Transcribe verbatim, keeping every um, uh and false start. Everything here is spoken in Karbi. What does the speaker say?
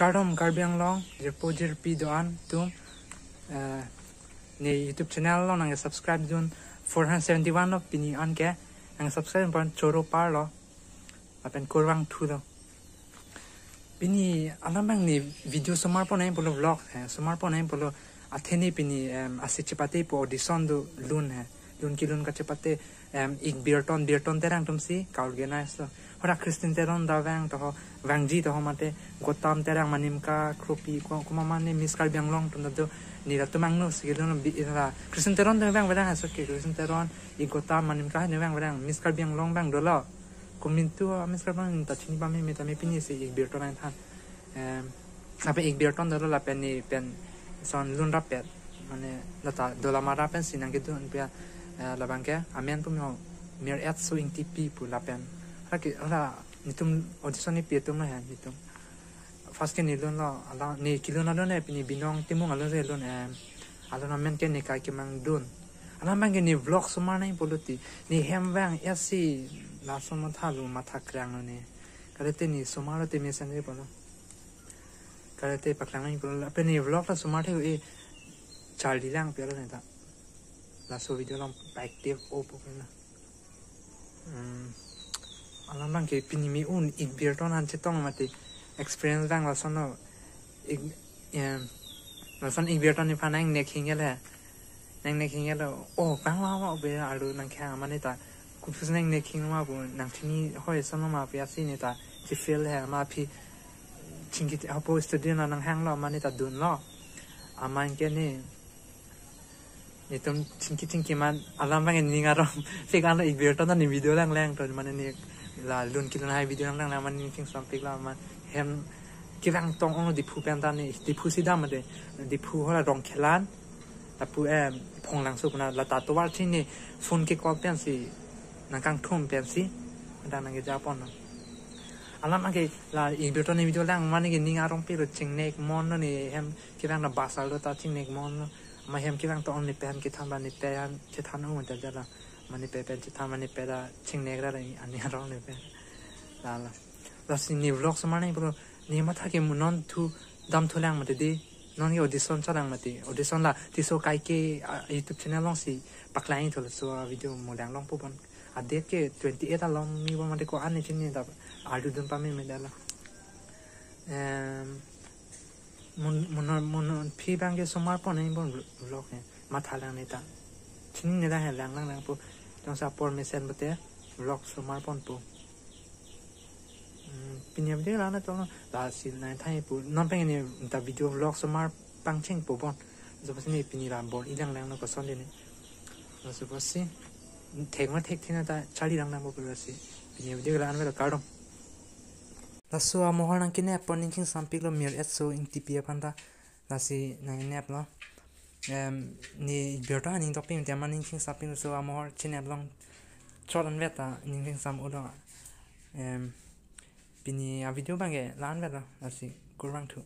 Kardom Karbi Anglong, jirpo jirpi do-an atum, eh, ne YouTube channel along nang subscribe dun four hundred seventy-one lo pini an ke, nang subscribe pon choro parlo, lapen kurvangthu lo. Pini alam abang ne video somar pon nangji pulo vlog, eh, somar pon nangji pulo athe ne pini, em, ase chepate pu audition do lun he. Lun kelun kachepate, em, ik Birton, Birton Terang atum si ka-organize lo. Hora Christian Teron ta vang toho, vangji toho mate Gotam Terang, Manimka, Kropi, ko-, komat ma ne Miss Karbi Anglong atum ta do, ne latum angno si kelun bi-, la Christian Teron ta vang vedang aso ke, Christian Teron, ik Gotam, Manimka ne vang vedang, Miss Karbi Anglong abang dolo. Komantu a-Miss Karbi Anglong ta chini pame, me ta me pini si ik Birton nangthan. Em, lapen ik Birton dolo lapen ne pen son lun rapet. Mane lata Dolamara pensi nang kedun pia, eh, labang ke amen pu mo Mir Etso Ingtipi pu lapen. Hake, hala netum audition ne pi atum lo he netum. First ke ne lun lo, ala ne kelun alun he, pini Binong Timung alun si lun, em, alun amen ke ne Kaikemang Dun. Alam abang ke ne vlog somar nangji pulo ti, ne hem vang esi laso matha lo, matha krang lo ne. Kalite ne somar lo te mesen de pulo. Kalite paklang nangji pulo. Lapen ne vlog ta somar the e charli lang pelo ne ta. Laso video along pa-active o pu na. Hmm. Alam abang ke pini me-un ik Birton an chetong mati experience vang lason lo. Ik, em, lason ik Birton nephan nang nek hingel he. Nang nek hingel lo. Oh, pang wa wa be alu nang kya mane ta. Kupus nang nek hing ma pu nang chini hoi son ma pu asi ne ta. Chi feel he ma phi chingki hapo studio na nang hang lo mane ta dun lo. Aman ke ne netum chingki chingki man alam abang ning arong. Pik ano ik Birton ta ne video lang lang to mane ne la lun kelun hai video lang lang lang man ne ning ching sampik la man hem kevang tong ono Diphu pen ta ne Diphu si dam ade Diphu hora Rongkhelan lapu em Phonglangso pu na lata tovar chini phone ke call pensi nang kangthum pensi da nang ke japon no. Alam abang ke la ik Birton ne video lang mane ke ning arong pik lo chingnek mon lo ne hem kevang na basal lo ta chingnek mon lo. Ma hem kevang to ne pen kethan ba ne pen chethan o ta jala. Mane pe pen chethan mane pe da chingnek ra ani arong ne pen. La la. Lasi ne vlog somar nangji pulo ne matha ke non thu dam thu lang mati di. Non ke audition cha lang mati. Audition la Tisso Kaike, ah, YouTube channel along si paklang thu laso a-video mo lang long pu bon. A-date ke twenty-eight along me bon mati ko-an ne chini ta ardu dun pame me da la. Em, mun, mun, mun, phi abang ke somar pon nangji bon vlog ne. Matha lang ne ta. Chini ne da he lang lang lang pu. Jongsi apor mesen pute vlog somar pon pu. Hmm, pini video lang na to lasi nang thai pu non pen ne ta video vlog somar pangcheng po bon. Laso apotsi ne pini la bor-i lang lang no koson de ne. Laso apotsi thek ma thek thina ta charli lang lang po pulo si. Pini video la-an velo kardom. Laso amohor nang kenep pon ning ching sampik lo Mir Etso Ingtipi aphan ta. Lasi nang nep lo. Em, ne ik Birton aning topi mate ama ning ching sampik laso amohor chinep long chot anvet ta ning ching sam ulo. Em, pini a-video abang ke la-an vet lo. Lasi kurvangthu.